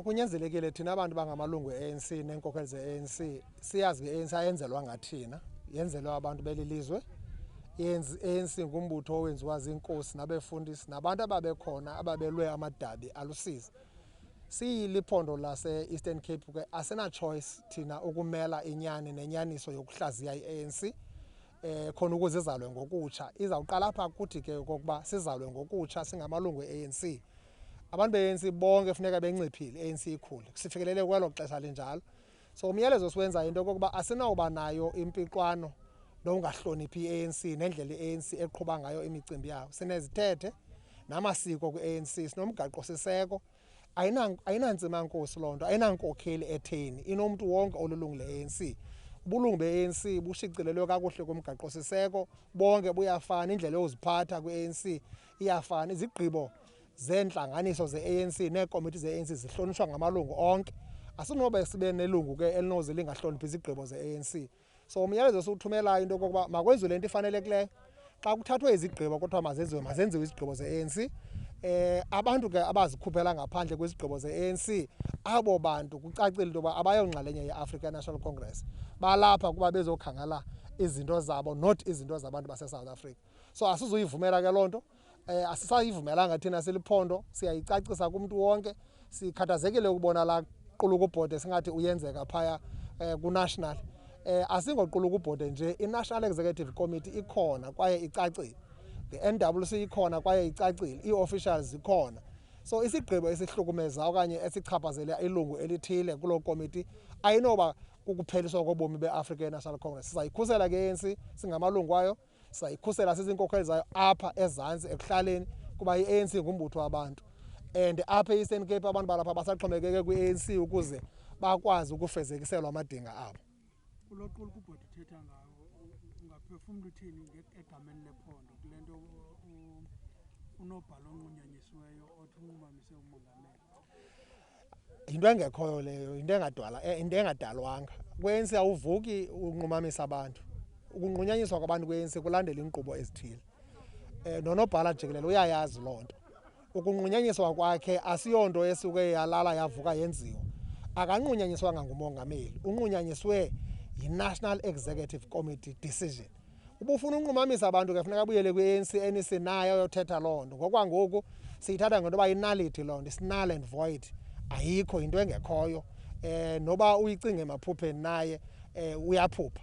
Kunyanzelekile thina abantu bangamalungu e-ANC neenkokheli ze-ANC siyazi i-ANC ayenzelwanga thina, yenzelwe abantu beli lizwe. I-ANC ngumbutho owenziwa ziinkosi nabefundisi nabantu ababekhona ababelwe amadabi alusizi. Siyiliphondo lase-Eastern Cape ke asina choice thina ukumela inyani nenyaniso yokuhlaziya i-ANC khona ukuze izalwe ngokutsha. Izawuqala apha kuthi ke okokuba sizalwe ngokutsha singamalungu e-ANC. Abantu be-ANC bonke funeka benciphile, i-ANC ikhule. Sifikelele kwelo xesha linjalo. So umyalezo siwenza into okokuba asinawuba nayo impixwano nongahloniphi i-ANC nendlela i-ANC eqhuba ngayo imicimbi yayo. Sinezithethe namasiko kwi-ANC, sinomgaqo siseko. Ayinantsimankosi loo nto, ayinankokheli etheni, inomntu wonke olilungu le-ANC. Ubulungu be-ANC bushicilelwe kakuhle kumgaqo siseko, bonke buyafana, indlela yoziphatha kwi-ANC iyafana, izigqibo zeentlanganiso ze-ANC neekomiti ze-ANC zihlonitshwa ngamalungu onke. Asinobe sibe nelungu ke elinoze lingahloniphi izigqibo ze-ANC. So umyalezo esiwuthumelayo into okokuba makwenziwe le nto ifanelekileyo. Xa kuthathwe izigqibo kuthiwa mazenziwe, mazenziwe izigqibo ze-ANC. Abantu ke abazikhuphela ngaphandle kwizigqibo ze-ANC, abo bantu kucacile into yoba abayonxalenye ye-African National Congress. Balapha kuba bezokhangela izinto zabo, not izinto zabantu base-South Africa. So asizuyivumela ke loo nto. Asisayivumelanga thina siliphondo, siyayicacisa kumntu wonke. Sikhathazekile ukubona laa qulukubhode singathi uyenzeka phaya ku-national. Asingoqulukubhode nje, i-National Executive Committee ikhona kwaye icacile. The NWC ikhona kwaye icacile, ii-officials zikhona. So isigqibo esihlukumeza okanye esichaphazela ilungu elithile kuloo komiti ayinoba kukupheliswa kobomi be-African National Congress. Sizayikhusela ke i-ANC singamalungu ayo, sizayikhusela siziinkokheli zayo apha ezantsi ekuhlaleni kuba i-ANC ngumbutho wabantu. And apha e-Eastern Cape abantu balapha basaxhomekeke kwi-ANC ukuze bakwazi ukufezekiselwa amadinga abo. Kulo qulukubhode uthetha ngawo, ungaphefumla uthini egameni lephondo kule nto unobhala onqunyanyisiweyo othi unqumamise umongameli? Yinto engekhoyo leyo, yinto engadwala, into engadalwanga. Kwi-ANC awuvuki unqumamisa abantu. Ukunqunyanyiswa kwabantu kwi-ANC kulandela iinkqubo ezithile. Nonobhala jikelele uyayazi loo nto. Ukunqunyanyiswa kwakhe asiyonto esuke yalala yavuka yenziwa. Akanqunyanyiswanga ngumongameli, unqunyanyiswe yi-National Executive Committee decision. Ubufuna unqumamisa abantu ke funeka abuyele kwi-ANC, NEC nayo ayothetha loo nto. Ngokwangoku siyithatha ngento yoba inality loo nto, it's null and void. Ayikho, yinto engekhoyo. Noba uyicinga emaphupheni naye uyaphupha.